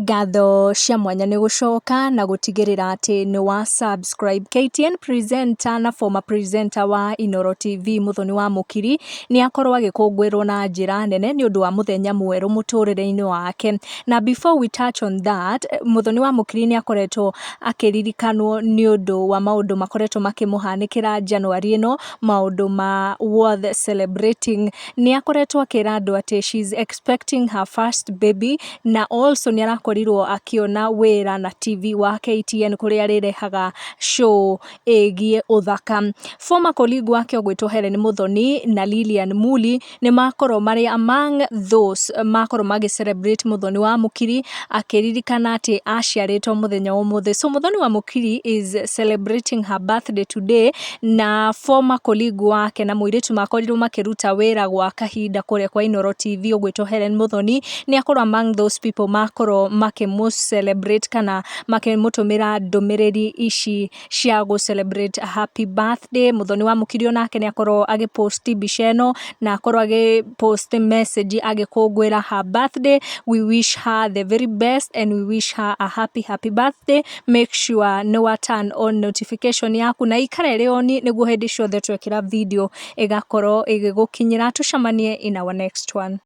Ngatho cia mwanya nĩ gũcoka na gũtigĩrĩra atĩ nĩ wa subscribe. KTN presenter na former presenter wa Inooro TV, Muthoni wa Mũkiri, nĩ akorwo agĩkũngũĩrwo na njĩra nene nĩ ũndũ wa mũthenya mwerũ mũtũrĩre-inĩ wake. Na before we touch on that, Muthoni wa Mũkiri nĩ akoretwo akĩririkanwo nĩ ũndũ wa maũndũ makoretwo makĩmũhanĩkĩra January ĩno, maũndũ ma worth celebrating. Nĩ akoretwo akĩra andũ atĩ she's expecting her first baby, na also nĩ arakorirwo akĩona wĩra na TV wa KTN kũrĩa arĩrehaga show ĩgiĩ ũthaka. Former colleague wake ũgwĩtwo Helen Muthoni na Lilian Muli nĩ makorwo marĩ among those makorwo magĩ celebrate Muthoni wa Mũkiri, akĩririkana atĩ aciarĩtwo mũthenya wa ũmũthĩ. So Muthoni wa Mũkiri is celebrating her birthday today, na former colleague wake na mũirĩtu makorirwo makĩruta wĩra gwa kahinda kũrĩa kwa Inooro TV ũgwĩtwo Helen Muthoni nĩ akorwo among those people makorwo makĩmũ celebrate kana makĩmũtũmĩra ndũmĩrĩri ici cia gũ celebrate happy birthday. Muthoni wa Mũkiri onake nĩ akorwo agĩpost mbica ĩno na akorwo agĩpost message agĩkũngũĩra her birthday. We wish her the very best and we wish her a happy, happy birthday. Make sure nĩ wa turn on notification yaku na ikare ĩrĩ on nĩguo hĩndĩ ciothe twekĩra video ĩgakorwo ĩgĩgũkinyĩra. Tũcemanie in our next one.